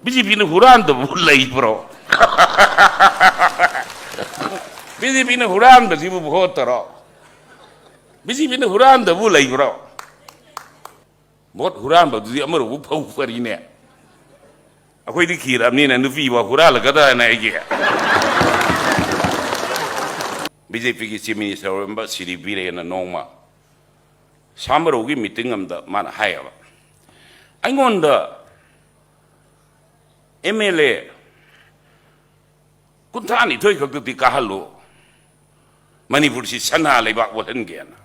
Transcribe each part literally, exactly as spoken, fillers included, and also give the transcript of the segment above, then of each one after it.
B J ꯄꯤꯅ ꯍꯨꯔꯥꯟꯗꯕꯨ ꯂꯩꯕ꯭ꯔꯣ? B J ꯄꯤꯅ ꯍꯨꯔꯥꯟꯕꯁꯤꯕꯨ ꯚꯣꯠꯇꯔꯣ? ꯕꯤ ꯖꯦ ꯄꯤꯅ ꯍꯨꯔꯥꯟꯗꯕꯨ ꯂꯩꯕ꯭ꯔꯣ? ꯚꯣꯠ ꯍꯨꯔꯥꯟꯕꯗꯨꯗꯤ ꯑꯃꯔꯣꯝꯕꯨ ꯐꯧ ꯐꯔꯤꯅꯦ꯫ ꯑꯩꯈꯣꯏꯗꯤ ꯈꯤꯔꯕꯅꯤꯅ ꯅꯨꯄꯤꯐꯥꯎ ꯍꯨꯔꯥꯜꯂꯒꯗ꯭ꯔꯅ ꯑꯩꯒꯤ꯫ ꯕꯤ ꯖꯦ ꯄꯤꯒꯤ ꯆꯤꯐ ꯃꯤꯅꯤꯁꯇꯔ ꯑꯣꯏꯔꯝꯕ ꯁꯤꯔꯤ ꯕꯤꯔꯦꯟꯅ ꯅꯣꯡꯃ ꯁꯥꯃꯔꯧꯒꯤ ꯃꯤꯇꯤꯡ ꯑꯃꯗ ꯃꯥꯅ ꯍꯥꯏꯌꯦꯕ, ꯑꯩꯉꯣꯟꯗ ꯑꯦꯝ ꯑꯦꯜ ꯑꯦ ꯀꯨꯟꯊ꯭ꯔꯥ ꯅꯤꯊꯣꯏ ꯈꯛꯇꯗꯤ ꯀꯥꯍꯜꯂꯨ, ꯃꯅꯤꯄꯨꯔꯁꯤ ꯁꯅꯥ ꯂꯩꯕꯥꯛ ꯑꯣꯜꯍꯟꯒꯦꯅ꯫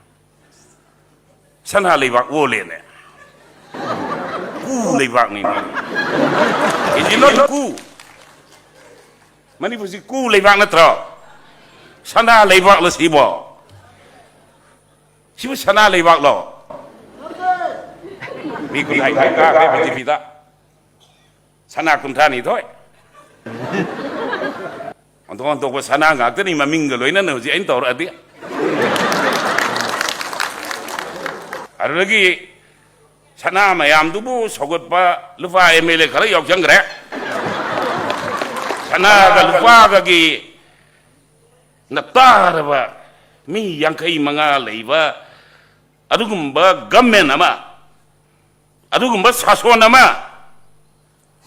ꯁꯅꯥ ꯂꯩꯕꯥꯛ ꯑꯣꯜꯂꯦꯅꯦ꯫ ꯀꯨ ꯂꯩꯕꯥꯛꯅꯤ꯫ Is it not ꯀꯨ? ꯃꯅꯤꯄꯨꯔꯁꯤ ꯀꯨ ꯂꯩꯕꯥꯛ ꯅꯠꯇ꯭ꯔꯣ? ꯁꯅꯥ ꯂꯩꯕꯥꯛꯂ ꯁꯤꯕꯣ? ꯁꯤꯕꯨ ꯁꯅꯥ ꯂꯩꯕꯥꯛꯂꯣ? ꯃꯤ ꯀꯨꯟꯊ꯭ꯔꯥ ꯅꯤꯊꯣꯏ ꯀꯥꯈ꯭ꯔꯦ ꯕꯤ ꯖꯦ ꯄꯤꯗ꯫ ꯁꯅꯥ ꯀꯨꯟꯊ꯭ꯔꯥ ꯅꯤꯊꯣꯏ꯫ ꯑꯣꯟꯊꯣꯛ ꯑꯣꯟꯊꯣꯛꯄ ꯁꯅꯥ ꯉꯥꯛꯇꯅꯤ, ꯃꯃꯤꯡꯒ ꯂꯣꯏꯅꯅ ꯍꯧꯖꯤꯛ ꯑꯩꯅ ꯇꯧꯔꯛꯑꯗꯤ꯫ ꯑꯗꯨꯗꯒꯤ ꯁꯅꯥ ꯃꯌꯥꯝꯗꯨꯕꯨ ꯁꯧꯒꯠꯄ ꯂꯨꯄꯥ ꯑꯦꯝ ꯑꯦꯜ ꯑꯦ ꯈꯔ ꯌꯥꯎꯁꯟꯈ꯭ꯔꯦ꯫ ꯁꯅꯥꯒ ꯂꯨꯄꯥꯒꯒꯤ ꯅꯞꯇꯥꯔꯕ ꯃꯤ ꯌꯥꯡꯈꯩ ꯃꯉꯥ ꯂꯩꯕ ꯑꯗꯨꯒꯨꯝꯕ ꯒꯃꯦꯟ ꯑꯃ, ꯑꯗꯨꯒꯨꯝꯕ ꯁꯥꯁꯣꯟ ꯑꯃ,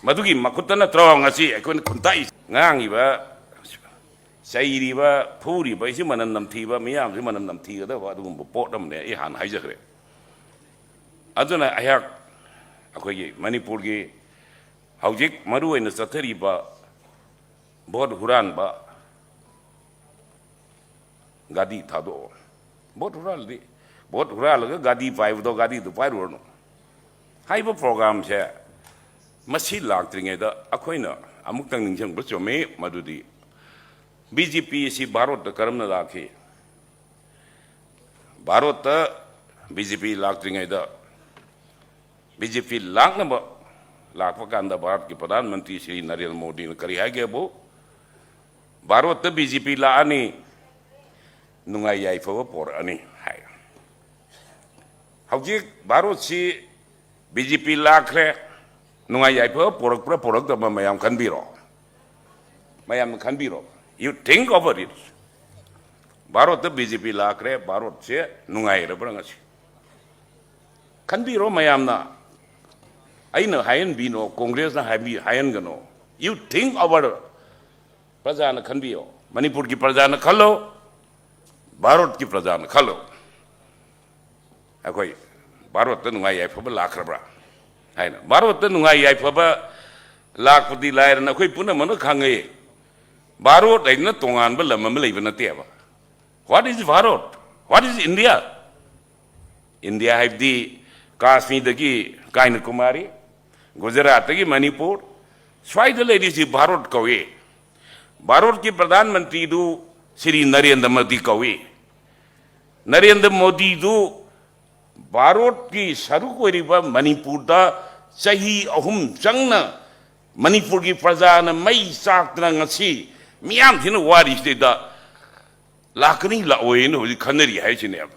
ꯃꯗꯨꯒꯤ ꯃꯈꯨꯠꯇ ꯅꯠꯇ꯭ꯔꯣ ꯉꯁꯤ ꯑꯩꯈꯣꯏꯅ ꯈꯨꯟꯇꯥꯛꯏ? ꯉꯥꯡꯉꯤꯕ, ꯆꯩꯔꯤꯕ, ꯐꯨꯔꯤꯕ ꯑꯩꯁꯤ ꯃꯅꯝ ꯅꯝꯊꯤꯕ, ꯃꯤꯌꯥꯝꯁꯤ ꯃꯅꯝ ꯅꯝꯊꯤꯒꯗꯕ ꯑꯗꯨꯒꯨꯝꯕ ꯄꯣꯠ ꯑꯃꯅꯦ, ꯑꯩ ꯍꯥꯟꯅ ꯍꯥꯏꯖꯈ꯭ꯔꯦ꯫ ꯑꯗꯨꯅ ꯑꯩꯍꯥꯛ ꯑꯩꯈꯣꯏꯒꯤ ꯃꯅꯤꯄꯨꯔꯒꯤ ꯍꯧꯖꯤꯛ ꯃꯔꯨ ꯑꯣꯏꯅ ꯆꯠꯊꯔꯤꯕ ꯚꯣꯠ ꯍꯨꯔꯥꯟꯕ, ꯒꯥꯔꯤ ꯊꯥꯗꯣꯛꯑꯣ꯫ ꯚꯣꯠ ꯍꯨꯔꯥꯜꯂꯗꯤ, ꯚꯣꯠ ꯍꯨꯔꯥꯜꯂꯒ ꯒꯥꯔꯤ ꯄꯥꯏꯕꯗꯣ ꯒꯥꯔꯤꯗꯨ ꯄꯥꯏꯔꯨꯔꯅꯨ ꯍꯥꯏꯕ ꯄ꯭ꯔꯣꯒ꯭ꯔꯥꯝꯁꯦ ꯃꯁꯤ ꯂꯥꯛꯇ꯭ꯔꯤꯉꯩꯗ ꯑꯩꯈꯣꯏꯅ ꯑꯃꯨꯛꯇꯪ ꯅꯤꯡꯁꯤꯡꯕ ꯆꯨꯝꯃꯤ, ꯃꯗꯨꯗꯤ ꯕꯤ ꯖꯦ ꯄꯤ ꯑꯁꯤ ꯚꯥꯔꯣꯠꯇ ꯀꯔꯝꯅ ꯂꯥꯛꯈꯤ? ꯚꯥꯔꯣꯠꯇ ꯕꯤ ꯖꯦ ꯄꯤ ꯂꯥꯛꯇ꯭ꯔꯤꯉꯩꯗ, ꯕꯤ ꯖꯦ ꯄꯤ ꯂꯥꯛꯅꯕ ꯂꯥꯛꯄ ꯀꯥꯟꯗ ꯚꯥꯔꯠꯀꯤ ꯄ꯭ꯔꯙꯥꯟ ꯃꯟꯇ꯭ꯔꯤ ꯁ꯭ꯔꯤ ꯅꯔꯦꯟꯗ꯭ꯔ ꯃꯣꯗꯤꯅ ꯀꯔꯤ ꯍꯥꯏꯒꯦꯕꯨ, "ꯚꯥꯔꯣꯠꯇ ꯕꯤ ꯖꯦ ꯄꯤ ꯂꯥꯛꯑꯅꯤ, ꯅꯨꯡꯉꯥꯏ ꯌꯥꯏꯐꯕ ꯄꯣꯔꯛꯑꯅꯤ" ꯍꯥꯏ꯫ ꯍꯧꯖꯤꯛ ꯚꯥꯔꯣꯠꯁꯤ ꯕꯤ ꯖꯦ ꯄꯤ ꯂꯥꯛꯈ꯭ꯔꯦ, ꯅꯨꯡꯉꯥꯏ ꯌꯥꯏꯐꯕ ꯄꯣꯔꯛꯄ꯭ꯔꯥ ꯄꯣꯔꯛꯇꯕ ꯃꯌꯥꯝ ꯈꯟꯕꯤꯔꯣ꯫ ꯃꯌꯥꯝꯅ ꯈꯟꯕꯤꯔꯣ꯫ You think over it. ꯚꯥꯔꯣꯠꯇ ꯕꯤ ꯖꯦ ꯄꯤ ꯂꯥꯛꯈ꯭ꯔꯦ, ꯚꯥꯔꯣꯠꯁꯦ ꯅꯨꯡꯉꯥꯏꯔꯕ꯭ꯔꯥ ꯉꯁꯤ? ꯈꯟꯕꯤꯔꯣ ꯃꯌꯥꯝꯅ꯫ ꯑꯩꯅ ꯍꯥꯏꯍꯟꯕꯤꯅꯣ, ꯀꯣꯡꯒ꯭ꯔꯦꯁꯅ ꯍꯥꯏꯕꯤ-, ꯍꯥꯏꯍꯟꯒꯅꯣ꯫ You think over. ꯄ꯭ꯔꯖꯥꯅ ꯈꯟꯕꯤꯌꯣ꯫ ꯃꯅꯤꯄꯨꯔꯒꯤ ꯄ꯭ꯔꯖꯥꯅ ꯈꯜꯂꯣ, ꯚꯥꯔꯣꯠꯀꯤ ꯄ꯭ꯔꯖꯥꯅ ꯈꯜꯂꯣ꯫ ꯑꯩꯈꯣꯏ ꯚꯥꯔꯣꯠꯇ ꯅꯨꯡꯉꯥꯏ ꯌꯥꯏꯐꯕ ꯂꯥꯛꯈ꯭ꯔꯕ꯭ꯔꯥ ꯍꯥꯏꯅ꯫ ꯚꯥꯔꯣꯠꯇ ꯅꯨꯡꯉꯥꯏ ꯌꯥꯏꯐꯕ ꯂꯥꯛꯄꯗꯤ ꯂꯥꯏꯔꯅ ꯑꯩꯈꯣꯏ ꯄꯨꯝꯅꯃꯛꯅ ꯈꯪꯉꯤ꯫ ꯚꯥꯔꯣꯠ ꯍꯥꯏꯗꯅ ꯇꯣꯉꯥꯟꯕ ꯂꯝ ꯑꯃ ꯂꯩꯕ ꯅꯠꯇꯦꯕ꯫ What is Bharat? What is India? India ꯍꯥꯏꯕꯗꯤ ꯀꯥꯁꯃꯤꯔꯗꯒꯤ ꯀꯥꯏꯅꯀꯨꯃꯥꯔꯤ, ꯒꯨꯖꯔꯥꯠꯇꯒꯤ ꯃꯅꯤꯄꯨꯔ, ꯁ꯭ꯋꯥꯏꯗ ꯂꯩꯔꯤꯁꯤ ꯚꯥꯔꯣꯠ ꯀꯧꯏ꯫ ꯚꯥꯔꯣꯠꯀꯤ ꯄ꯭ꯔꯙꯥꯟ ꯃꯟꯇ꯭ꯔꯤꯗꯨ ꯁ꯭ꯔꯤ ꯅꯔꯦꯟꯗ꯭ꯔ ꯃꯣꯗꯤ ꯀꯧꯏ꯫ ꯅꯔꯦꯟꯗ꯭ꯔ ꯃꯣꯗꯤꯗꯨ ꯚꯥꯔꯣꯠꯀꯤ ꯁꯔꯨꯛ ꯑꯣꯏꯔꯤꯕ ꯃꯅꯤꯄꯨꯔꯗ ꯆꯍꯤ ꯑꯍꯨꯝ ꯆꯪꯅ ꯃꯅꯤꯄꯨꯔꯒꯤ ꯄ꯭ꯔꯖꯥꯅ ꯃꯩ ꯆꯥꯛꯇꯅ ꯉꯁꯤ ꯃꯤꯌꯥꯝ ꯊꯤꯅ ꯋꯥꯔꯤꯁꯤꯗꯩꯗ ꯂꯥꯛꯀꯅꯤ ꯂꯥꯛꯑꯣꯏꯅ ꯍꯧꯖꯤꯛ ꯈꯟꯅꯔꯤ ꯍꯥꯏꯁꯤꯅꯦꯕ꯫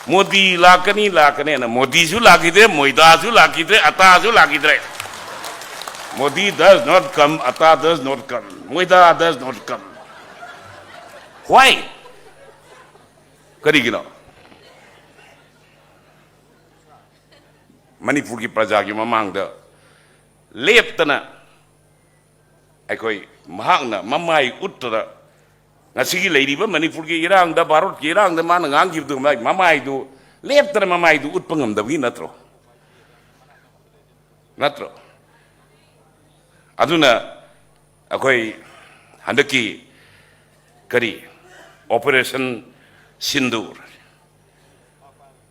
ꯃꯣꯗꯤ ꯂꯥꯛꯀꯅꯤ ꯂꯥꯛꯀꯅꯤꯅ ꯃꯣꯗꯤꯁꯨ ꯂꯥꯛꯈꯤꯗ꯭ꯔꯦ, ꯃꯣꯏꯗꯥꯁꯨ ꯂꯥꯛꯈꯤꯗ꯭ꯔꯦ, ꯑꯇꯥꯁꯨ ꯂꯥꯛꯈꯤꯗ꯭ꯔꯦ꯫ Modi does not come, Atta does not come, Moida does not come. Why? ꯀꯔꯤꯒꯤꯅꯣ? ꯃꯅꯤꯄꯨꯔꯒꯤ ꯄ꯭ꯔꯖꯥꯒꯤ ꯃꯃꯥꯡꯗ ꯂꯦꯞꯇꯅ ꯑꯩꯈꯣꯏ ꯃꯍꯥꯛꯅ ꯃꯃꯥꯏ ꯎꯠꯇꯨꯅ ꯉꯁꯤꯒꯤ ꯂꯩꯔꯤꯕ ꯃꯅꯤꯄꯨꯔꯒꯤ ꯏꯔꯥꯡꯗ, ꯚꯥꯔꯠꯀꯤ ꯏꯔꯥꯡꯗ ꯃꯥꯅ ꯉꯥꯡꯈꯤꯕꯗꯨ ꯃꯥꯏ ꯃꯃꯥꯏꯗꯨ ꯂꯦꯞꯇꯅ ꯃꯃꯥꯏꯗꯨ ꯎꯠꯄ ꯉꯝꯗꯕꯒꯤ ꯅꯠꯇ꯭ꯔꯣ? ꯅꯠꯇ꯭ꯔꯣ? ꯑꯗꯨꯅ ꯑꯩꯈꯣꯏ ꯍꯟꯗꯛꯀꯤ ꯀꯔꯤ Operation Sindoor,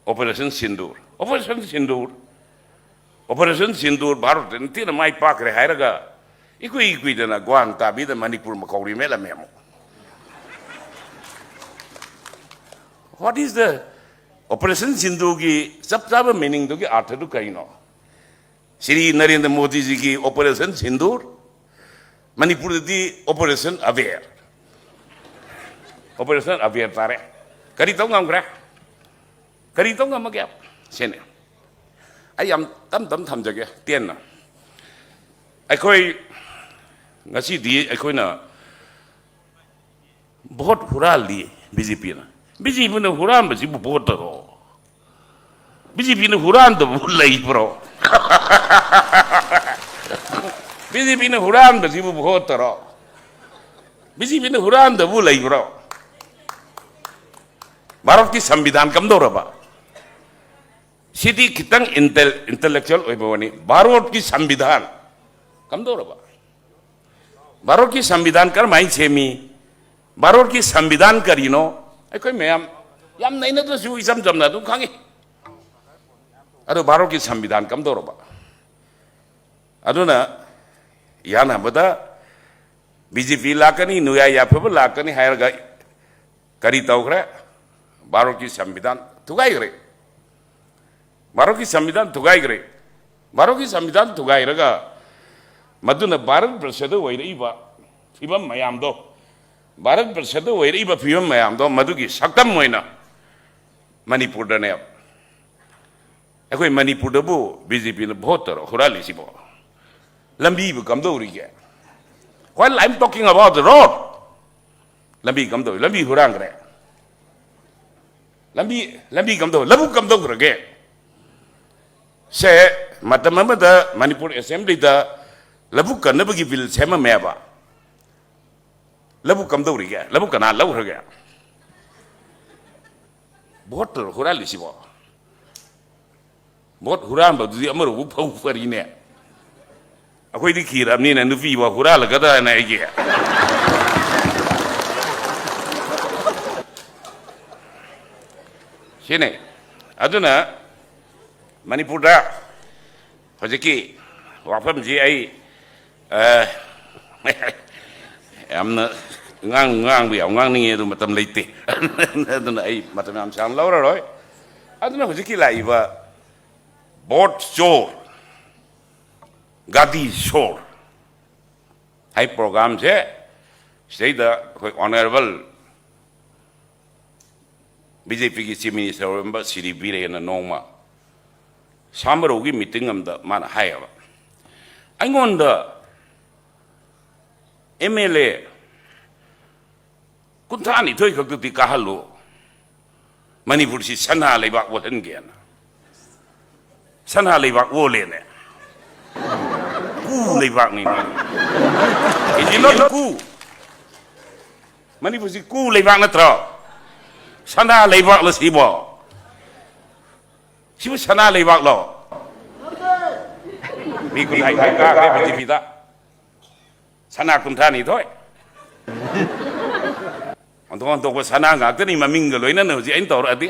Operation Sindoor, Operation Sindoor, Operation Sindoor ꯚꯥꯔꯠꯇ ꯅꯤꯡꯊꯤꯅ ꯃꯥꯏ ꯄꯥꯛꯈ꯭ꯔꯦ ꯍꯥꯏꯔꯒ ꯏꯀꯨꯏ ꯀꯨꯏꯗꯅ ꯒ꯭ꯋꯥꯟ ꯇꯥꯕꯤꯗ ꯃꯅꯤꯄꯨꯔ ꯃꯀꯧꯔꯤ ꯃꯦꯠꯂꯝꯃꯦ ꯑꯃꯨꯛ꯫ What is the Operation Sindoorꯒꯤ ꯆꯞ ꯆꯥꯕ meaningꯗꯨꯒꯤ ꯑꯥꯔꯊꯗꯨ ꯀꯔꯤꯅꯣ? ꯁ꯭ꯔꯤ ꯅꯔꯦꯟꯗ꯭ꯔ ꯃꯣꯗꯤꯖꯤꯒꯤ Operation Sindoor, ꯃꯅꯤꯄꯨꯔꯗꯗꯤ Operation ꯑꯕꯦꯔ꯫ Operation ꯑꯕꯦꯔ ꯇꯥꯔꯦ꯫ ꯀꯔꯤ ꯇꯧ ꯉꯝꯈ꯭ꯔꯦ? ꯀꯔꯤ ꯇꯧ ꯉꯝꯃꯒꯦ? ꯁꯤꯅꯤ꯫ ꯑꯩ ꯌꯥꯝ ꯇꯞ ꯇꯞ ꯊꯝꯖꯒꯦ, ꯇꯦꯟꯅ꯫ ꯑꯩꯈꯣꯏ ꯉꯁꯤꯗꯤ ꯑꯩꯈꯣꯏꯅ ꯚꯣꯠ ꯍꯨꯔꯥꯜꯂꯤ ꯕꯤ ꯖꯦ ꯄꯤꯅ꯫ ꯕꯤ ꯖꯦ ꯄꯤꯅ ꯍꯨꯔꯥꯟꯕꯁꯤꯕꯨ ꯚꯣꯠꯇꯔꯣ? ꯕꯤ ꯖꯦ ꯄꯤꯅ ꯍꯨꯔꯥꯟꯗꯕꯕꯨ ꯂꯩꯕ꯭ꯔꯣ? ꯕꯤ ꯖꯦ ꯄꯤꯅ ꯍꯨꯔꯥꯟꯕꯁꯤꯕꯨ ꯚꯣꯠꯇꯔꯣ? ꯕꯤ ꯖꯦ ꯄꯤꯅ ꯍꯨꯔꯥꯟꯗꯕꯕꯨ ꯂꯩꯕ꯭ꯔꯣ? ꯚꯥꯔꯠꯀꯤ ꯁꯪꯕꯤꯙꯥꯟ ꯀꯝꯗꯧꯔꯕ? ꯁꯤꯗꯤ ꯈꯤꯇꯪ ꯏꯟꯇꯦꯜ-, ꯏꯟꯇꯦꯂꯦꯛꯆꯨꯋꯦꯜ ꯑꯣꯏꯕ ꯋꯥꯅꯤ꯫ ꯚꯥꯔꯠꯀꯤ ꯁꯪꯕꯤꯙꯥꯟ ꯀꯝꯗꯧꯔꯕ? ꯚꯥꯔꯠꯀꯤ ꯁꯪꯕꯤꯙꯥꯟ ꯀꯔꯝꯍꯥꯏꯅ ꯁꯦꯝꯃꯤ? ꯚꯥꯔꯠꯀꯤ ꯁꯪꯕꯤꯙꯥꯟ ꯀꯔꯤꯅꯣ? ꯑꯩꯈꯣꯏ ꯃꯌꯥꯝ ꯌꯥꯝ ꯅꯩꯅꯗ꯭ꯔꯁꯨ ꯏꯆꯝ ꯆꯝꯅ ꯑꯗꯨꯝ ꯈꯪꯉꯤ꯫ ꯑꯗꯣ ꯚꯥꯔꯠꯀꯤ ꯁꯪꯕꯤꯙꯥꯟ ꯀꯝꯗꯧꯔꯕ? ꯑꯗꯨꯅ ꯌꯥꯅꯕꯗ ꯕꯤ ꯖꯦ ꯄꯤ ꯂꯥꯛꯀꯅꯤ, ꯅꯨꯌꯥ ꯌꯥꯐꯕ ꯂꯥꯛꯀꯅꯤ ꯍꯥꯏꯔꯒ ꯀꯔꯤ ꯇꯧꯈ꯭ꯔꯦ? ꯚꯥꯔꯠꯀꯤ ꯁꯪꯕꯤꯙꯥꯟ ꯊꯨꯒꯥꯏꯈ꯭ꯔꯦ꯫ ꯚꯥꯔꯠꯀꯤ ꯁꯪꯕꯤꯙꯥꯟ ꯊꯨꯒꯥꯏꯈ꯭ꯔꯦ꯫ ꯚꯥꯔꯠꯀꯤ ꯁꯪꯕꯤꯙꯥꯟ ꯊꯨꯒꯥꯏꯔꯒ ꯃꯗꯨꯅ ꯚꯥꯔꯠ ꯕꯔꯁꯗ ꯑꯣꯏꯔꯛꯏꯕ ꯐꯤꯕꯝ ꯃꯌꯥꯝꯗꯣ, ꯚꯥꯔꯠ ꯕꯔꯁꯗ ꯑꯣꯏꯔꯛꯏꯕ ꯐꯤꯕꯝ ꯃꯌꯥꯝꯗꯣ ꯃꯗꯨꯒꯤ ꯁꯛꯇꯝ ꯑꯣꯏꯅ ꯃꯅꯤꯄꯨꯔꯗꯅꯦꯕ꯫ ꯑꯩꯈꯣꯏ ꯃꯅꯤꯄꯨꯔꯗꯕꯨ ꯕꯤ ꯖꯦ ꯄꯤꯅ ꯚꯣꯠ ꯇꯧꯔ ꯍꯨꯔꯥꯜꯂꯤꯁꯤꯕꯣ? ꯂꯝꯕꯤꯕꯨ ꯀꯝꯗꯧꯔꯤꯒꯦ? While I'm talking about the road, ꯂꯝꯕꯤ ꯀꯝꯗꯧꯔꯤ? ꯂꯝꯕꯤ ꯍꯨꯔꯥꯟꯈ꯭ꯔꯦ꯫ ꯂꯝꯕꯤ, ꯂꯝꯕꯤ ꯀꯝꯗꯧ-, ꯂꯧꯕꯨꯛ ꯀꯝꯗꯧꯈ꯭ꯔꯒꯦ? ꯁꯦ, ꯃꯇꯝ ꯑꯃꯗ ꯃꯅꯤꯄꯨꯔ ꯑꯦꯁꯦꯝꯕ꯭ꯂꯤꯗ ꯂꯧꯕꯨꯛ ꯀꯟꯅꯕꯒꯤ ꯕꯤꯜ ꯁꯦꯝꯃꯝꯃꯦꯕ꯫ ꯂꯧꯕꯨꯛ ꯀꯝꯗꯧꯔꯤꯒꯦ? ꯂꯧꯕꯨꯛ ꯀꯅꯥ ꯂꯧꯈ꯭ꯔꯒꯦ? ꯚꯣꯠ ꯍꯨꯔꯥꯜꯂꯤꯁꯤꯕꯣ? ꯚꯣꯠ ꯍꯨꯔꯥꯟꯕꯗꯨꯗꯤ ꯑꯃꯔꯣꯝ ꯐꯧ ꯐꯔꯤꯅꯦ꯫ ꯑꯩꯈꯣꯏꯗꯤ ꯈꯤꯔꯕꯅꯤꯅ ꯅꯨꯄꯤꯕꯨ ꯍꯨꯔꯥꯜꯂꯒꯗ꯭ꯔꯅ ꯑꯩꯒꯤ꯫ ꯁꯤꯅꯤ꯫ ꯑꯗꯨꯅ ꯃꯅꯤꯄꯨꯔꯗ ꯍꯧꯖꯤꯛꯀꯤ ꯋꯥꯐꯝꯁꯤ ꯑꯩ, ꯑ, ꯌꯥꯝꯅ ꯉꯥꯡ-, ꯉꯥꯡꯕ ꯌꯥꯝ ꯉꯥꯡꯅꯤꯡꯉꯤ, ꯑꯗꯨ ꯃꯇꯝ ꯂꯩꯇꯦ꯫ ꯑꯗꯨꯅ ꯑꯩ ꯃꯇꯝ ꯌꯥꯝ ꯁꯥꯡꯅ ꯂꯧꯔꯔꯣꯏ꯫ ꯑꯗꯨꯅ ꯍꯧꯖꯤꯛꯀꯤ ꯂꯥꯛꯏꯕ ꯚꯣꯠ ꯆꯣꯔ, ꯒꯥꯗꯤ ꯁꯣꯔ ꯍꯥꯏ ꯄ꯭ꯔꯣꯒ꯭ꯔꯥꯝꯁꯦ, ꯁꯤꯗꯩꯗ ꯑꯩꯈꯣꯏ ꯑꯣꯅꯔꯦꯕꯜ ꯕꯤ ꯖꯦ ꯄꯤꯒꯤ ꯆꯤꯐ ꯃꯤꯅꯤꯁꯇꯔ ꯑꯣꯏꯔꯝꯕ ꯁꯤꯔꯤ ꯕꯤꯔꯦꯟꯅ ꯅꯣꯡꯃ ꯁꯥꯃꯔꯧꯒꯤ ꯃꯤꯇꯤꯡ ꯑꯃꯗ ꯃꯥꯅ ꯍꯥꯏꯌꯦꯕ, "ꯑꯩꯉꯣꯟꯗ ꯑꯦꯝ ꯑꯦꯜ ꯑꯦ ꯀꯨꯟꯊ꯭ꯔꯥ ꯅꯤꯊꯣꯏ ꯈꯛꯇꯗꯤ ꯀꯥꯍꯜꯂꯨ, ꯃꯅꯤꯄꯨꯔꯁꯤ ꯁꯅꯥ ꯂꯩꯕꯥꯛ ꯑꯣꯜꯍꯟꯒꯦꯅ"꯫ ꯁꯅꯥ ꯂꯩꯕꯥꯛ ꯑꯣꯜꯂꯦꯅꯦ꯫ ꯀꯨ ꯂꯩꯕꯥꯛꯅꯤ ꯃꯥꯅꯤ꯫ Is it not ꯀꯨ? ꯃꯅꯤꯄꯨꯔꯁꯤ ꯀꯨ ꯂꯩꯕꯥꯛ ꯅꯠꯇ꯭ꯔꯣ? ꯁꯅꯥ ꯂꯩꯕꯥꯛꯂꯣ ꯁꯤꯕꯣ? ꯁꯤꯕꯨ ꯁꯅꯥ ꯂꯩꯕꯥꯛꯂꯣ? ꯃꯤ ꯀꯨꯟꯊ꯭ꯔꯥ ꯀꯥꯈ꯭ꯔꯦ ꯕꯤ ꯖꯦ ꯄꯤꯗ꯫ ꯁꯅꯥ ꯀꯨꯟꯊ꯭ꯔꯥ ꯅꯤꯊꯣꯏ꯫ ꯑꯣꯟꯊꯣꯛ ꯑꯣꯟꯊꯣꯛꯄ ꯁꯅꯥ ꯉꯥꯛꯇꯅꯤ ꯃꯃꯤꯡꯒ ꯂꯣꯏꯅꯅ ꯍꯧꯖꯤꯛ ꯑꯩꯅ ꯇꯧꯔꯛꯑꯗꯤ꯫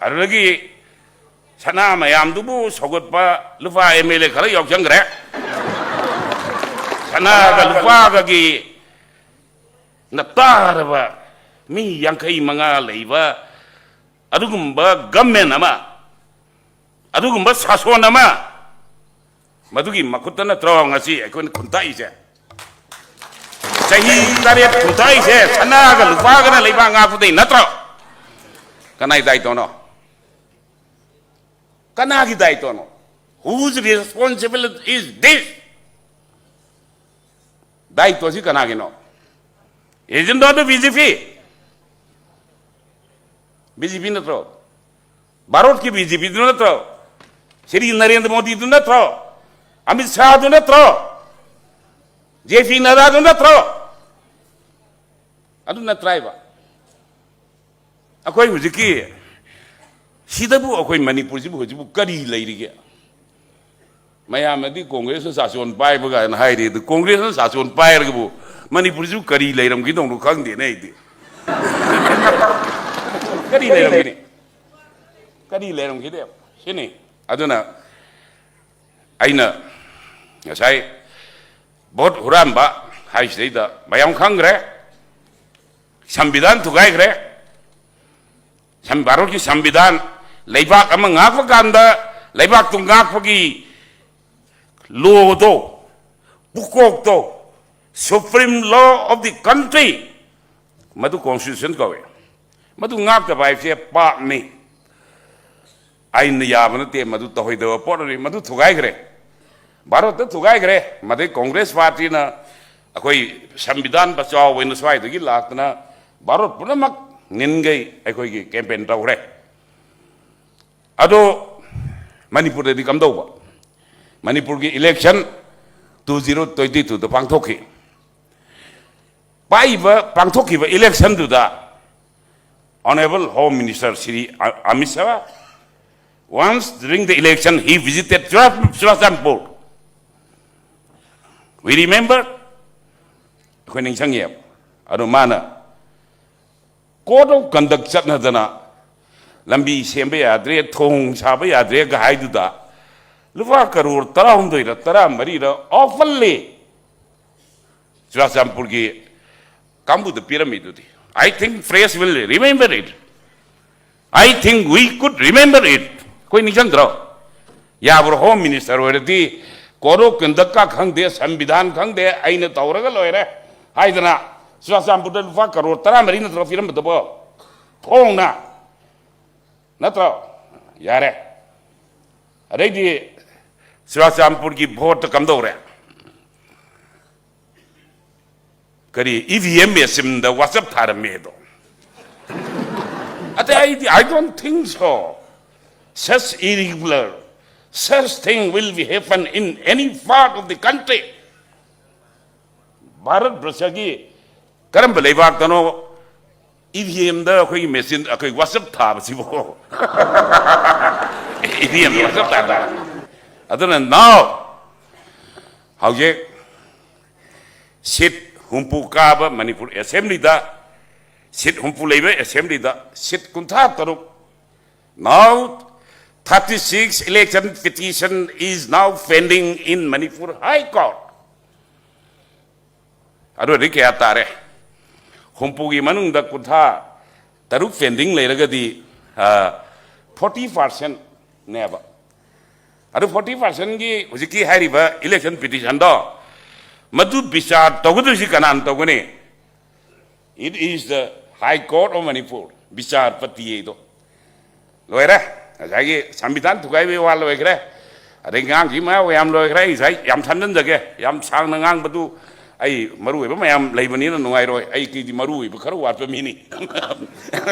ꯑꯗꯨꯗꯒꯤ ꯁꯅꯥ ꯃꯌꯥꯝꯗꯨꯕꯨ ꯁꯧꯒꯠꯄ ꯂꯨꯄꯥ ꯑꯦꯝ ꯑꯦꯜ ꯑꯦ ꯈꯔ ꯌꯥꯎꯁꯟꯈ꯭ꯔꯦ꯫ ꯁꯅꯥꯒ ꯂꯨꯄꯥꯒꯒꯤ ꯅꯞꯇꯥꯔꯕ ꯃꯤ ꯌꯥꯡꯈꯩ ꯃꯉꯥ ꯂꯩꯕ ꯑꯗꯨꯒꯨꯝꯕ ꯒꯃꯦꯟ ꯑꯃ, ꯑꯗꯨꯒꯨꯝꯕ ꯁꯥꯁꯣꯟ ꯑꯃ, ꯃꯗꯨꯒꯤ ꯃꯈꯨꯠꯇ ꯅꯠꯇ꯭ꯔꯣ ꯉꯁꯤ ꯑꯩꯈꯣꯏꯅ ꯈꯨꯟꯇꯥꯛꯏꯁꯦ? ꯆꯍꯤ ꯇꯔꯦꯠ ꯈꯨꯟꯇꯥꯛꯏꯁꯦ ꯁꯅꯥꯒ ꯂꯨꯄꯥꯒꯅ ꯂꯩꯕꯥꯛ ꯉꯥꯛꯄꯗꯩ ꯅꯠꯇ꯭ꯔꯣ? ꯀꯅꯥꯏ ꯗꯥꯏꯇꯣꯅꯣ? ꯀꯅꯥꯒꯤ ꯗꯥꯏꯇꯣꯅꯣ? Whose responsibility is this? ꯗꯥꯏꯇꯣꯁꯤ ꯀꯅꯥꯒꯤꯅꯣ? Is it not the B J P? B J P ꯅꯠꯇ꯭ꯔꯣ? ꯚꯥꯔꯠꯀꯤ ꯕꯤ ꯖꯦ ꯄꯤꯗꯨ ꯅꯠꯇ꯭ꯔꯣ? ꯁ꯭ꯔꯤ ꯅꯔꯦꯟꯗ꯭ꯔ ꯃꯣꯗꯤꯗꯨ ꯅꯠꯇ꯭ꯔꯣ? ꯑꯃꯤꯠ ꯁꯥꯍꯗꯨ ꯅꯠꯇ꯭ꯔꯣ? ꯖꯦ ꯄꯤ ꯅꯗꯥꯗꯨ ꯅꯠꯇ꯭ꯔꯣ? ꯑꯗꯨ ꯅꯠꯇ꯭ꯔꯥꯏꯕ? ꯑꯩꯈꯣꯏ ꯍꯧꯖꯤꯛꯀꯤ ꯁꯤꯗꯕꯨ ꯑꯩꯈꯣꯏ ꯃꯅꯤꯄꯨꯔꯁꯤꯕꯨ ꯍꯧꯖꯤꯛꯄꯨ ꯀꯔꯤ ꯂꯩꯔꯤꯒꯦ? ꯃꯌꯥꯝꯅꯗꯤ ꯀꯣꯡꯒ꯭ꯔꯦꯁꯅ ꯁꯥꯁꯣꯟ ꯄꯥꯏꯕ ꯀꯥꯏꯅ ꯍꯥꯏꯔꯤ, ꯑꯗꯨ ꯀꯣꯡꯒ꯭ꯔꯦꯁꯅ ꯁꯥꯁꯣꯟ ꯄꯥꯏꯔꯒꯕꯨ ꯃꯅꯤꯄꯨꯔꯁꯤꯕꯨ ꯀꯔꯤ ꯂꯩꯔꯝꯈꯤꯗꯧꯅꯣ ꯈꯪꯗꯦꯅꯦ ꯑꯩꯗꯤ꯫ ꯀꯔꯤ ꯂꯩꯔꯝꯒꯅꯤ? ꯀꯔꯤ ꯂꯩꯔꯝꯈꯤꯗꯦꯕ? ꯁꯤꯅꯤ꯫ ꯑꯗꯨꯅ ꯑꯩꯅ ꯉꯁꯥꯏ ꯚꯣꯠ ꯍꯨꯔꯥꯟꯕ ꯍꯥꯏꯁꯤꯗꯩꯗ ꯃꯌꯥꯝ ꯈꯪꯈ꯭ꯔꯦ, ꯁꯪꯕꯤꯙꯥꯟ ꯊꯨꯒꯥꯏꯈ꯭ꯔꯦ꯫ ꯁꯪ-, ꯚꯥꯔꯠꯀꯤ ꯁꯪꯕꯤꯙꯥꯟ, ꯂꯩꯕꯥꯛ ꯑꯃ ꯉꯥꯛꯄ ꯀꯥꯟꯗ ꯂꯩꯕꯥꯛꯇꯨ ꯉꯥꯛꯄꯒꯤ ꯂꯣꯗꯣ, ꯄꯨꯀꯣꯛꯇꯣ, Supreme Law of the country, ꯃꯗꯨ constitution ꯀꯧꯏ꯫ ꯃꯗꯨ ꯉꯥꯛꯇꯕ ꯍꯥꯏꯕꯁꯦ ꯄꯥꯞꯅꯤ꯫ ꯑꯥꯏꯟꯅ ꯌꯥꯕ ꯅꯠꯇꯦ, ꯃꯗꯨ ꯇꯧꯍꯩꯗꯕ ꯄꯣꯠꯅꯤ, ꯃꯗꯨ ꯊꯨꯒꯥꯏꯈ꯭ꯔꯦ꯫ ꯚꯥꯔꯠꯇ ꯊꯨꯒꯥꯏꯈ꯭ꯔꯦ꯫ ꯃꯗꯩ ꯀꯣꯡꯒ꯭ꯔꯦꯁ ꯄꯥꯔꯇꯤꯅ ꯑꯩꯈꯣꯏ ꯁꯪꯕꯤꯙꯥꯟ ꯕꯆꯥꯎ ꯑꯣꯏꯅ ꯁ꯭ꯋꯥꯏꯗꯒꯤ ꯂꯥꯛꯇꯅ ꯚꯥꯔꯠ ꯄꯨꯝꯅꯃꯛ ꯅꯤꯟꯈꯩ ꯑꯩꯈꯣꯏꯒꯤ ꯀꯦꯝꯄꯦꯟ ꯇꯧꯈ꯭ꯔꯦ꯫ ꯑꯗꯣ ꯃꯅꯤꯄꯨꯔꯗꯗꯤ ꯀꯝꯗꯧꯕ? ꯃꯅꯤꯄꯨꯔꯒꯤ ꯏꯂꯦꯛꯁꯟ ꯇꯨ ꯖꯤꯔꯣ ꯇ꯭ꯋꯦꯟꯇꯤ ꯇꯨꯗ ꯄꯥꯡꯊꯣꯛꯈꯤ꯫ ꯄꯥꯏꯕ ꯄꯥꯡꯊꯣꯛꯈꯤꯕ ꯏꯂꯦꯛꯁꯟꯗꯨꯗ Honourable Home Minister Shri A-, Amit Shah, once during the election, he visited Chura-, Churachandpur. We remember? ꯑꯩꯈꯣꯏ ꯅꯤꯡꯁꯤꯡꯉꯦꯕ꯫ ꯑꯗꯣ ꯃꯥꯅ code of conduct ꯆꯠꯅꯗꯅ ꯂꯝꯕꯤ ꯁꯦꯝꯕ ꯌꯥꯗ꯭ꯔꯦ, ꯊꯣꯡ ꯁꯥꯕ ꯌꯥꯗ꯭ꯔꯦꯒ ꯍꯥꯏꯗꯨꯗ ꯂꯨꯄꯥ ꯀꯔꯣꯔ ꯇꯔꯥꯍꯨꯝꯗꯣꯏꯔ ꯇꯔꯥꯃꯔꯤꯔ openly ꯆꯨꯔꯥꯆꯥꯟꯄꯨꯔꯒꯤ ꯀꯥꯡꯕꯨꯗ ꯄꯤꯔꯝꯃꯤꯗꯨꯗꯤ꯫ I think press will remember it. I think we could remember it. ꯑꯩꯈꯣꯏ ꯅꯤꯡꯁꯤꯡꯗ꯭ꯔꯣ? ꯌꯥꯕ꯭ꯔꯣ? ꯍꯣꯝ ꯃꯤꯅꯤꯁꯇꯔ ꯑꯣꯏꯔꯗꯤ code of conduct ꯀ ꯈꯪꯗꯦ, ꯁꯪꯕꯤꯙꯥꯟ ꯈꯪꯗꯦ, ꯑꯩꯅ ꯇꯧꯔꯒ ꯂꯣꯏꯔꯦ ꯍꯥꯏꯗꯅ ꯆꯨꯔꯥꯆꯥꯟꯄꯨꯔꯗ ꯂꯨꯄꯥ ꯀꯔꯣꯔ ꯇꯔꯥꯃꯔꯤ ꯅꯠꯇ꯭ꯔꯣ ꯄꯤꯔꯝꯕꯗꯨꯕꯣ? ꯊꯣꯡꯅ ꯅꯠꯇ꯭ꯔꯣ? ꯌꯥꯔꯦ꯫ ꯑꯗꯩꯗꯤ ꯆꯨꯔꯥꯆꯥꯟꯄꯨꯔꯒꯤ ꯚꯣꯠꯇ ꯀꯝꯗꯧꯔꯦ? ꯀꯔꯤ ꯏ ꯚꯤ ꯑꯦꯝ ꯃꯦꯆꯤꯟꯗ ꯋꯥꯆꯞ ꯊꯥꯔꯝꯃꯦꯗꯣ? ꯑꯇꯩ ꯑꯩꯗꯤ, I don't think so. Such irregular, such thing will be happen in any part of the country. Bharat ꯕ꯭ꯔꯁꯒꯤ ꯀꯔꯝꯕ ꯂꯩꯕꯥꯛꯇꯅꯣ ꯏ ꯚꯤ ꯑꯦꯝꯗ ꯑꯩꯈꯣꯏꯒꯤ ꯃꯦꯆꯤꯟ, ꯑꯩꯈꯣꯏ ꯋꯥꯆꯞ ꯊꯥꯕꯁꯤꯕꯣ? ꯏ ꯚꯤ ꯑꯦꯝꯗ ꯋꯥꯆꯞ ꯊꯥ ꯇꯥꯔꯦ꯫ ꯑꯗꯨꯅ now ꯍꯧꯖꯤꯛ ꯁꯤꯠ ꯍꯨꯝꯐꯨ ꯀꯥꯕ ꯃꯅꯤꯄꯨꯔ ꯑꯦꯁꯦꯝꯕ꯭ꯂꯤꯗ, ꯁꯤꯠ ꯍꯨꯝꯐꯨ ꯂꯩꯕ ꯑꯦꯁꯦꯝꯕ꯭ꯂꯤꯗ ꯁꯤꯠ ꯀꯨꯟꯊ꯭ꯔꯥ ꯇꯔꯨꯛ, now thirty six election petition is now pending in Manipur High Court. ꯑꯗꯨꯗꯤ ꯀꯌꯥ ꯇꯥꯔꯦ? ꯍꯨꯝꯐꯨꯒꯤ ꯃꯅꯨꯡꯗ ꯀꯨꯟꯊ꯭ꯔꯥ ꯇꯔꯨꯛ pending ꯂꯩꯔꯒꯗꯤ, ꯐꯣꯔꯇꯤ ꯄꯥꯔꯁꯦꯟꯅꯦꯕ꯫ ꯑꯗꯨ ꯐꯣꯔꯇꯤ ꯄꯥꯔꯁꯦꯟꯒꯤ ꯍꯧꯖꯤꯛꯀꯤ ꯍꯥꯏꯔꯤꯕ ꯏꯂꯦꯛꯁꯟ ꯄꯤꯇꯤꯁꯟꯗꯣ, ꯃꯗꯨ ꯕꯤꯆꯥꯔ ꯇꯧꯒꯗꯣꯏꯁꯤ ꯀꯅꯥꯅ ꯇꯧꯒꯅꯤ? It is the High Court of Manipur, ꯕꯤꯆꯥꯔꯄꯇꯤ ꯍꯥꯏꯗꯣ꯫ ꯂꯣꯏꯔꯦ꯫ ꯉꯁꯥꯏꯒꯤ ꯁꯪꯕꯤꯙꯥꯟ ꯊꯨꯒꯥꯏꯕꯒꯤ ꯋꯥ ꯂꯣꯏꯈ꯭ꯔꯦ, ꯑꯗꯩ ꯉꯥꯡꯈꯤꯕ ꯃꯌꯥꯝ ꯌꯥꯝ ꯂꯣꯏꯈ꯭ꯔꯦ꯫ ꯑꯩ ꯉꯁꯥꯏ ꯌꯥꯝ ꯁꯝꯖꯤꯟꯖꯒꯦ, ꯌꯥꯝ ꯁꯥꯡꯅ ꯉꯥꯡꯕꯗꯨ ꯑꯩ ꯃꯔꯨ ꯑꯣꯏꯕ ꯃꯌꯥꯝ ꯂꯩꯕꯅꯤꯅ ꯅꯨꯡꯉꯥꯏꯔꯣꯏ꯫ ꯑꯩꯗꯤ ꯃꯔꯨ ꯑꯣꯏꯕ ꯈꯔ ꯋꯥꯠꯄ ꯃꯤꯅꯤ꯫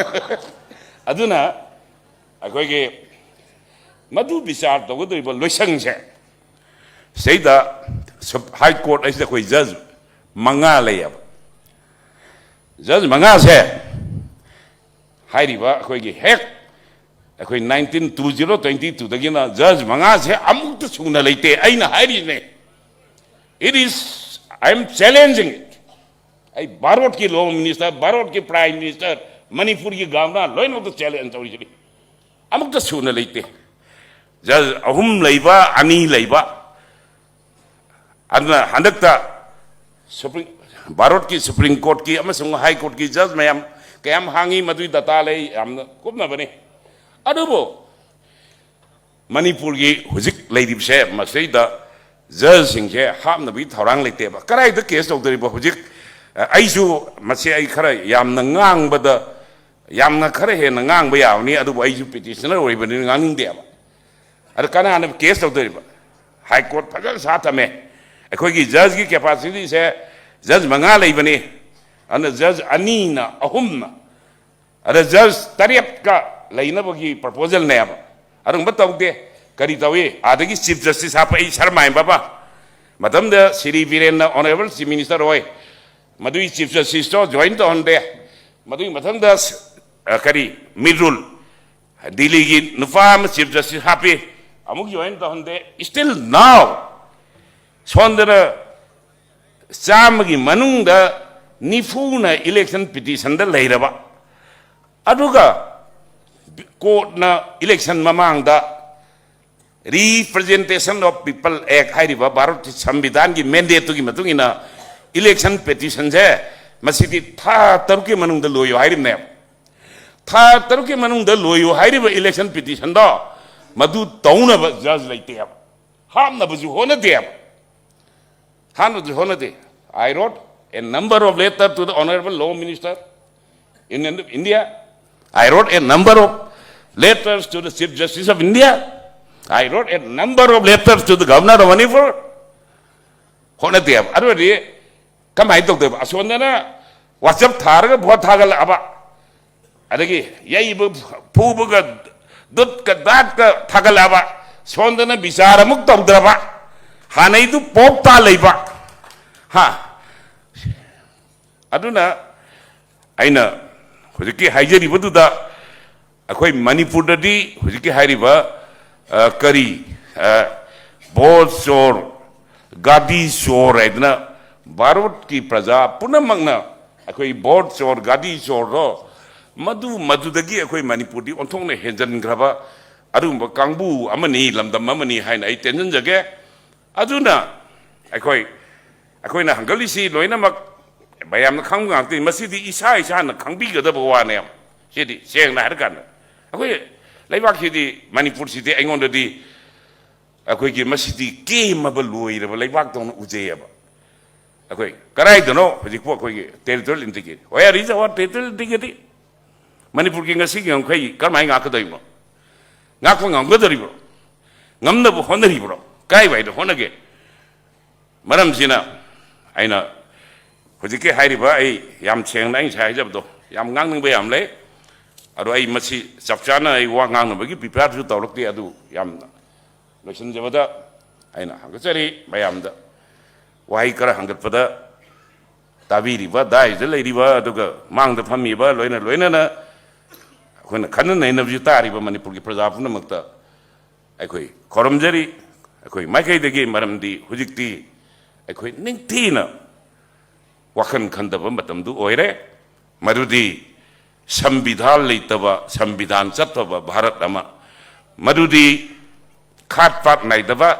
ꯑꯗꯨꯅ ꯑꯩꯈꯣꯏꯒꯤ ꯃꯗꯨ ꯕꯤꯆꯥꯔ ꯇꯧꯒꯗꯧꯔꯤꯕ ꯂꯣꯏꯁꯪꯁꯦ, ꯁꯤꯗꯩꯗ ꯁꯨꯞ-, ꯍꯥꯏ ꯀꯣꯔꯠ ꯑꯁꯤꯗ ꯑꯩꯈꯣꯏ ꯖꯖ ꯃꯉꯥ ꯂꯩꯌꯦꯕ꯫ ꯖꯖ ꯃꯉꯥꯁꯦ ꯍꯥꯏꯔꯤꯕ ꯑꯩꯈꯣꯏꯒꯤ ꯍꯦꯛ ꯑꯩꯈꯣꯏ nineteen two zero twenty twoꯗꯒꯤꯅ ꯖꯖ ꯃꯉꯥꯁꯦ ꯑꯃꯨꯛꯇ ꯁꯨꯅ ꯂꯩꯇꯦ꯫ ꯑꯩꯅ ꯍꯥꯏꯔꯤꯅꯦ, it is, I am challenging it. ꯑꯩ ꯚꯥꯔꯠꯀꯤ ꯂꯣ ꯃꯤꯅꯤꯁꯇꯔ, ꯚꯥꯔꯠꯀꯤ ꯄ꯭ꯔꯥꯏꯝ ꯃꯤꯅꯤꯁꯇꯔ, ꯃꯅꯤꯄꯨꯔꯒꯤ ꯒꯚꯔꯅꯔ ꯂꯣꯏꯅꯃꯛꯇ ꯆꯦꯂꯦꯟꯖ ꯇꯧꯔꯤꯁꯤꯅꯤ꯫ ꯑꯃꯨꯛꯇ ꯁꯨꯅ ꯂꯩꯇꯦ꯫ ꯖꯖ ꯑꯍꯨꯝ ꯂꯩꯕ, ꯑꯅꯤ ꯂꯩꯕ, ꯑꯗꯨꯅ ꯍꯟꯗꯛꯇ ꯁꯨꯄ꯭ꯔꯤꯝ, ꯚꯥꯔꯠꯀꯤ ꯁꯨꯄ꯭ꯔꯤꯝ ꯀꯣꯔꯠꯀꯤ ꯑꯃꯁꯨꯡ ꯍꯥꯏ ꯀꯣꯔꯠꯀꯤ ꯖꯖ ꯃꯌꯥꯝ ꯀꯌꯥꯝ ꯍꯥꯡꯉꯤ, ꯃꯗꯨꯒꯤ ꯗꯇꯥ ꯂꯩ, ꯌꯥꯝꯅ ꯀꯨꯞꯅꯕꯅꯤ꯫ ꯑꯗꯨꯕꯨ ꯃꯅꯤꯄꯨꯔꯒꯤ ꯍꯧꯖꯤꯛ ꯂꯩꯔꯤꯕꯁꯦ, ꯃꯁꯤꯗꯩꯗ ꯖꯖꯁꯤꯡꯁꯦ ꯍꯥꯞꯅꯕꯒꯤ ꯊꯧꯔꯥꯡ ꯂꯩꯇꯦꯕ꯫ ꯀꯗꯥꯏꯗ ꯀꯦꯁ ꯇꯧꯗꯣꯔꯤꯕ ꯍꯧꯖꯤꯛ? ꯑ, ꯑꯩꯁꯨ ꯃꯁꯤ ꯑꯩ ꯈꯔ ꯌꯥꯝꯅ ꯉꯥꯡꯕꯗ, ꯌꯥꯝꯅ ꯈꯔ ꯍꯦꯟꯅ ꯉꯥꯡꯕ ꯌꯥꯕꯅꯤ, ꯑꯗꯨꯕꯨ ꯑꯩꯁꯨ ꯄꯤꯇꯤꯁꯅꯔ ꯑꯣꯏꯕꯅꯤꯅ ꯉꯥꯡꯅꯤꯡꯗꯦꯕ꯫ ꯑꯗ ꯀꯅꯥꯅ ꯀꯦꯁ ꯇꯧꯗꯣꯔꯤꯕ? ꯍꯥꯏ ꯀꯣꯔꯠ ꯐꯖꯅ ꯁꯥ ꯊꯝꯃꯦ꯫ ꯑꯩꯈꯣꯏꯒꯤ ꯖꯖꯀꯤ ꯀꯦꯄꯥꯁꯤꯇꯤꯁꯦ ꯖꯖ ꯃꯉꯥ ꯂꯩꯕꯅꯤ, ꯑꯗꯨꯅ ꯖꯖ ꯑꯅꯤꯅ, ꯑꯍꯨꯝꯅ, ꯑꯗ ꯖꯖ ꯇꯔꯦꯠꯀ ꯂꯩꯅꯕꯒꯤ ꯄ꯭ꯔꯄꯣꯖꯦꯜꯅꯦꯕ꯫ ꯑꯗꯨꯒꯨꯝꯕ ꯇꯧꯗꯦ꯫ ꯀꯔꯤ ꯇꯧꯏ? ꯑꯥꯗꯒꯤ ꯆꯤꯐ ꯖꯁꯇꯤꯁ ꯍꯥꯞꯄꯛꯏ, ꯁꯔꯃꯥꯏ ꯕꯕꯥ꯫ ꯃꯇꯝꯗ ꯁ꯭ꯔꯤ ꯕꯤꯔꯦꯟꯅ ꯑꯣꯅꯔꯦꯕꯜ ꯆꯤꯐ ꯃꯤꯅꯤꯁꯇꯔ ꯑꯣꯏ, ꯃꯗꯨꯒꯤ ꯆꯤꯐ ꯖꯁꯇꯤꯁꯇꯣ ꯖꯣꯏꯟ ꯇꯧꯍꯟꯗꯦ꯫ ꯃꯗꯨꯒꯤ ꯃꯊꯪꯗ ꯁ-, ꯑ, ꯀꯔꯤ, ꯃꯤꯠ ꯔꯨꯜ, ꯗꯤꯜꯂꯤꯒꯤ ꯅꯨꯄꯥ ꯑꯃ ꯆꯤꯐ ꯖꯁꯇꯤꯁ ꯍꯥꯞꯄꯤ, ꯑꯃꯨꯛ ꯖꯣꯏꯟ ꯇꯧꯍꯟꯗꯦ꯫ Still now ꯁꯣꯝꯗꯅ ꯆꯥꯝꯃꯒꯤ ꯃꯅꯨꯡꯗ ꯅꯤꯐꯨꯅ ꯏꯂꯦꯛꯁꯟ ꯄꯤꯇꯤꯁꯟꯗ ꯂꯩꯔꯕ, ꯑꯗꯨꯒ ꯀꯣꯔꯠꯅ ꯏꯂꯦꯛꯁꯟ ꯃꯃꯥꯡꯗ Representation of People Act ꯍꯥꯏꯔꯤꯕ ꯚꯥꯔꯠꯀꯤ ꯁꯪꯕꯤꯙꯥꯟꯒꯤ ꯃꯦꯟꯗꯦꯠꯇꯨꯒꯤ ꯃꯇꯨꯡ ꯏꯟꯅ ꯏꯂꯦꯛꯁꯟ ꯄꯤꯇꯤꯁꯟꯁꯦ ꯃꯁꯤꯗꯤ ꯊꯥ ꯇꯔꯨꯛꯀꯤ ꯃꯅꯨꯡꯗ ꯂꯣꯏꯌꯨ ꯍꯥꯏꯔꯤꯕꯅꯦꯕ꯫ ꯊꯥ ꯇꯔꯨꯛꯀꯤ ꯃꯅꯨꯡꯗ ꯂꯣꯏꯌꯨ ꯍꯥꯏꯔꯤꯕ ꯏꯂꯦꯛꯁꯟ ꯄꯤꯇꯤꯁꯟꯗꯣ ꯃꯗꯨ ꯇꯧꯅꯕ ꯖꯖ ꯂꯩꯇꯦꯕ, ꯍꯥꯞꯅꯕꯁꯨ ꯍꯣꯠꯅꯗꯦꯕ꯫ ꯍꯥꯟꯅꯗꯤ ꯍꯣꯠꯅꯗꯦ꯫ I wrote a number of letter to the Honorable Law Minister in India. I wrote a number of Letters to the Chief Justice of India. I wrote a number of letters to the Governor of Manipur. ꯍꯣꯠꯅꯗꯦꯕ꯫ ꯑꯗꯨ ꯑꯣꯏꯔꯗꯤ ꯀꯃꯥꯏꯅ ꯇꯧꯗꯣꯏꯕ? ꯑꯁꯣꯝꯗꯅ WhatsApp ꯊꯥꯔꯒ vote ꯊꯥꯒꯠꯂꯛꯑꯕ, ꯑꯗꯒꯤ ꯌꯩꯕ ꯐꯨꯕꯒ ꯗꯨꯠꯀ ꯗꯥꯠꯀ ꯊꯥꯒꯠꯂꯛꯑꯕ, ꯁꯣꯝꯗꯅ ꯕꯤꯆꯥꯔ ꯑꯃꯨꯛ ꯇꯧꯗ꯭ꯔꯕ, ꯍꯥꯟꯅꯩꯗꯨ ꯄꯣꯞ ꯇꯥ ꯂꯩꯕ꯫ ꯍꯥ? ꯑꯗꯨꯅ ꯑꯩꯅ ꯍꯧꯖꯤꯛꯀꯤ ꯍꯥꯏꯖꯔꯤꯕꯗꯨꯗ ꯑꯩꯈꯣꯏ ꯃꯅꯤꯄꯨꯔꯗꯗꯤ ꯍꯧꯖꯤꯛꯀꯤ ꯍꯥꯏꯔꯤꯕ, ꯑ, ꯀꯔꯤ, ꯑ, ꯚꯣꯠ ꯆꯣꯔ, ꯒꯥꯗꯤ ꯆꯣꯔ ꯍꯥꯏꯗꯅ ꯚꯥꯔꯠꯀꯤ ꯄ꯭ꯔꯖꯥ ꯄꯨꯝꯅꯃꯛꯅ ꯑꯩꯈꯣꯏ ꯚꯣꯠ ꯆꯣꯔ, ꯒꯥꯗꯤ ꯆꯣꯔꯗꯣ ꯃꯗꯨ, ꯃꯗꯨꯗꯒꯤ ꯑꯩꯈꯣꯏ ꯃꯅꯤꯄꯨꯔꯗꯤ ꯑꯣꯟꯊꯣꯛꯅ ꯍꯦꯟꯖꯟꯈ꯭ꯔꯕ ꯑꯗꯨꯒꯨꯝꯕ ꯀꯥꯡꯕꯨ ꯑꯃꯅꯤ, ꯂꯝꯗꯝ ꯑꯃꯅꯤ ꯍꯥꯏꯅ ꯑꯩ ꯇꯦꯟꯖꯟꯖꯒꯦ꯫ ꯑꯗꯨꯅ ꯑꯩꯈꯣꯏ, ꯑꯩꯈꯣꯏꯅ ꯍꯪꯒꯠꯂꯤꯁꯤ ꯂꯣꯏꯅꯃꯛ ꯃꯌꯥꯝꯅ ꯈꯪꯕ ꯉꯥꯛꯇꯅꯤ꯫ ꯃꯁꯤꯗꯤ ꯏꯁꯥ ꯏꯁꯥꯅ ꯈꯪꯕꯤꯒꯗꯕ ꯋꯥꯅꯦꯕ꯫ ꯁꯤꯗꯤ ꯁꯦꯡꯅ ꯍꯥꯏꯔꯀꯥꯟꯗ ꯑꯩꯈꯣꯏ ꯂꯩꯕꯥꯛꯁꯤꯗꯤ, ꯃꯅꯤꯄꯨꯔꯁꯤꯗꯤ ꯑꯩꯉꯣꯟꯗꯗꯤ ꯑꯩꯈꯣꯏꯒꯤ ꯃꯁꯤꯗꯤ ꯀꯦꯝꯃꯕ ꯂꯣꯏꯔꯕ ꯂꯩꯕꯥꯛꯇꯧꯅ ꯎꯖꯩꯌꯦꯕ꯫ ꯑꯩꯈꯣꯏ ꯀꯗꯥꯏꯗꯅꯣ ꯍꯧꯖꯤꯛꯄꯨ ꯑꯩꯈꯣꯏꯒꯤ territorial integrity? Where is our territorial integrity? ꯃꯅꯤꯄꯨꯔꯒꯤ ꯉꯁꯤꯒꯤ ꯉꯝꯈꯩ ꯀꯔꯝꯍꯥꯏꯅ ꯉꯥꯛꯀꯗꯧꯔꯤꯕꯅꯣ? ꯉꯥꯛꯄ ꯉꯝꯒꯗꯧꯔꯤꯕ꯭ꯔꯣ? ꯉꯝꯅꯕ ꯍꯣꯠꯅꯔꯤꯕ꯭ꯔꯣ? ꯀꯥꯏꯋꯥꯏꯗ ꯍꯣꯠꯅꯒꯦ? ꯃꯔꯝꯁꯤꯅ ꯑꯩꯅ ꯍꯧꯖꯤꯛꯀꯤ ꯍꯥꯏꯔꯤꯕ, ꯑꯩ ꯌꯥꯝ ꯁꯦꯡꯅ ꯑꯩ ꯉꯁꯥꯏ ꯍꯥꯏꯖꯕꯗꯣ, ꯌꯥꯝ ꯉꯥꯡꯅꯤꯡꯕ ꯌꯥꯝ ꯂꯩ꯫ ꯑꯗꯣ ꯑꯩ ꯃꯁꯤ ꯆꯞ ꯆꯥꯅ ꯑꯩ ꯋꯥ ꯉꯥꯡꯅꯕꯒꯤ prepareꯁꯨ ꯇꯧꯔꯛꯇꯦ꯫ ꯑꯗꯨ ꯌꯥꯝꯅ ꯂꯣꯏꯁꯤꯟꯖꯕꯗ ꯑꯩꯅ ꯍꯪꯒꯠꯆꯔꯤ ꯃꯌꯥꯝꯗ꯫ ꯋꯥꯍꯩ ꯈꯔ ꯍꯪꯒꯠꯄꯗ ꯇꯥꯕꯤꯔꯤꯕ, ꯗꯥꯏꯁꯤꯗ ꯂꯩꯔꯤꯕ, ꯑꯗꯨꯒ ꯃꯥꯡꯗ ꯐꯝꯃꯤꯕ, ꯂꯣꯏꯅ ꯂꯣꯏꯅꯅ ꯑꯩꯈꯣꯏꯅ ꯈꯟꯅ ꯅꯩꯅꯕꯁꯤ ꯇꯥꯔꯤꯕ ꯃꯅꯤꯄꯨꯔꯒꯤ ꯄ꯭ꯔꯖꯥ ꯄꯨꯝꯅꯃꯛꯇ ꯑꯩꯈꯣꯏ ꯈꯨꯔꯨꯝꯖꯔꯤ꯫ ꯑꯩꯈꯣꯏ ꯃꯥꯏꯀꯩꯗꯒꯤ, ꯃꯔꯝꯗꯤ ꯍꯧꯖꯤꯛꯇꯤ ꯑꯩꯈꯣꯏ ꯅꯤꯡꯊꯤꯅ ꯋꯥꯈꯜ ꯈꯟꯗꯕ ꯃꯇꯝꯗꯨ ꯑꯣꯏꯔꯦ꯫ ꯃꯗꯨꯗꯤ ꯁꯪꯕꯤꯙꯥꯟ ꯂꯩꯇꯕ, ꯁꯪꯕꯤꯙꯥꯟ ꯆꯠꯇꯕ ꯚꯥꯔꯠ ꯑꯃ, ꯃꯗꯨꯗꯤ ꯈꯥꯠ ꯄꯥꯠ ꯅꯥꯏꯗꯕ,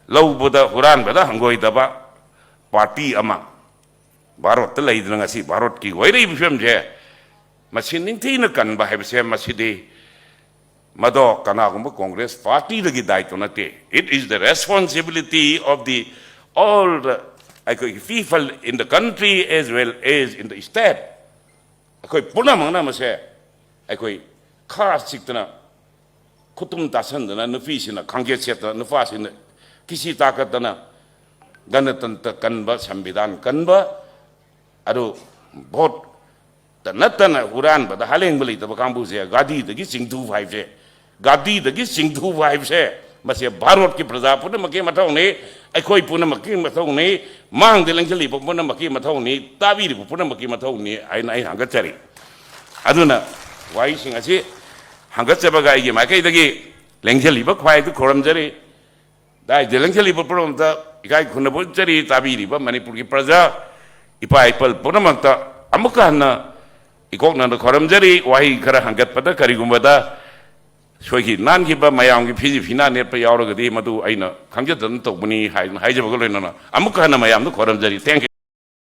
ꯂꯧꯕꯗ ꯍꯨꯔꯥꯟꯕꯗ ꯍꯪꯒꯣꯏꯗꯕ ꯄꯥꯔꯇꯤ ꯑꯃ ꯚꯥꯔꯠꯇ ꯂꯩꯗꯅ ꯉꯁꯤ ꯚꯥꯔꯠꯀꯤ ꯑꯣꯏꯔꯛꯏꯕ ꯐꯤꯕꯝꯁꯦ, ꯃꯁꯤ ꯅꯤꯡꯊꯤꯅ ꯀꯟꯕ ꯍꯥꯏꯕꯁꯦ, ꯃꯁꯤꯗꯤ ꯃꯗꯣ ꯀꯅꯥꯒꯨꯝꯕ ꯀꯣꯡꯒ꯭ꯔꯦꯁ ꯄꯥꯔꯇꯤꯗꯒꯤ ꯗꯥꯏꯇ꯭ꯋ ꯅꯠꯇꯦ꯫ It is the responsibility of the all the ꯑꯩꯈꯣꯏꯒꯤ people in the country as well as in the state꯫ ꯑꯩꯈꯣꯏ ꯄꯨꯝꯅꯃꯛꯅ ꯃꯁꯦ ꯑꯩꯈꯣꯏ ꯈꯥ ꯆꯤꯛꯇꯅ, ꯈꯨꯇꯨꯝ ꯇꯥꯁꯟꯗꯅ, ꯅꯨꯄꯤꯁꯤꯅ ꯈꯥꯡꯖꯦꯠ ꯁꯦꯠꯇꯅ, ꯅꯨꯄꯥꯁꯤꯅ ꯀꯤꯁꯤ ꯇꯥꯀꯠꯇꯅ, ꯒꯅꯇꯟꯇ꯭ꯔ ꯀꯟꯕ, ꯁꯪꯕꯤꯙꯥꯟ ꯀꯟꯕ, ꯑꯗꯨ ꯚꯣꯠꯇ ꯅꯠꯇꯅ ꯍꯨꯔꯥꯟꯕꯗ ꯍꯥꯂꯦꯡꯕ ꯂꯩꯇꯕ ꯀꯥꯡꯕꯨꯁꯦ ꯒꯥꯗꯤꯗꯒꯤ ꯆꯤꯡꯊꯨꯕ ꯍꯥꯏꯕꯁꯦ, ꯒꯥꯗꯤꯗꯒꯤ ꯆꯤꯡꯊꯨꯕ ꯍꯥꯏꯕꯁꯦ, ꯃꯁꯦ ꯚꯥꯔꯠꯀꯤ ꯄ꯭ꯔꯖꯥ ꯄꯨꯝꯅꯃꯛꯀꯤ ꯃꯊꯧꯅꯤ, ꯑꯩꯈꯣꯏ ꯄꯨꯝꯅꯃꯛꯀꯤ ꯃꯊꯧꯅꯤ, ꯃꯥꯡꯗ ꯂꯦꯡꯁꯤꯜꯂꯤꯕ ꯄꯨꯝꯅꯃꯛꯀꯤ ꯃꯊꯧꯅꯤ, ꯇꯥꯕꯤꯔꯤꯕ ꯄꯨꯝꯅꯃꯛꯀꯤ ꯃꯊꯧꯅꯤ ꯍꯥꯏꯅ ꯑꯩ ꯍꯪꯒꯠꯆꯔꯤ꯫ ꯑꯗꯨꯅ ꯋꯥꯍꯩꯁꯤꯡ ꯑꯁꯤ ꯍꯪꯒꯠꯆꯕꯒ ꯑꯩꯒꯤ ꯃꯥꯏꯀꯩꯗꯒꯤ ꯂꯦꯡꯁꯤꯜꯂꯤꯕ ꯈ꯭ꯋꯥꯏꯗꯨ ꯈꯨꯔꯨꯝꯖꯔꯤ꯫ ꯗꯥꯏꯗ ꯂꯦꯡꯁꯤꯜꯂꯤꯕ ꯄꯨꯝꯅꯃꯛꯇ ꯏꯀꯥꯏ ꯈꯨꯝꯅꯕ ꯎꯠꯆꯔꯤ꯫ ꯇꯥꯕꯤꯔꯤꯕ ꯃꯅꯤꯄꯨꯔꯒꯤ ꯄ꯭ꯔꯖꯥ, ꯏꯄꯥ ꯏꯄꯜ ꯄꯨꯝꯅꯃꯛꯇ ꯑꯃꯨꯛꯀ ꯍꯟꯅ ꯏꯀꯣꯛꯅꯅ ꯈꯨꯔꯨꯝꯖꯔꯤ꯫ ꯋꯥꯍꯩ ꯈꯔ ꯍꯪꯒꯠꯄꯗ ꯀꯔꯤꯒꯨꯝꯕꯗ ꯁꯣꯏꯈꯤ ꯅꯥꯟꯈꯤꯕ, ꯃꯌꯥꯝꯒꯤ ꯐꯤꯖꯤ ꯐꯤꯅꯥ ꯅꯦꯠꯄ ꯌꯥꯎꯔꯒꯗꯤ ꯃꯗꯨ ꯑꯩꯅ ꯈꯪꯖꯗꯅ ꯇꯧꯕꯅꯤ ꯍꯥꯏꯗꯨꯅ ꯍꯥꯏꯖꯕꯒ ꯂꯣꯏꯅꯅ ꯑꯃꯨꯛꯀ ꯍꯟꯅ ꯃꯌꯥꯝꯗ ꯈꯨꯔꯨꯝꯖꯔꯤ꯫ Thank you꯫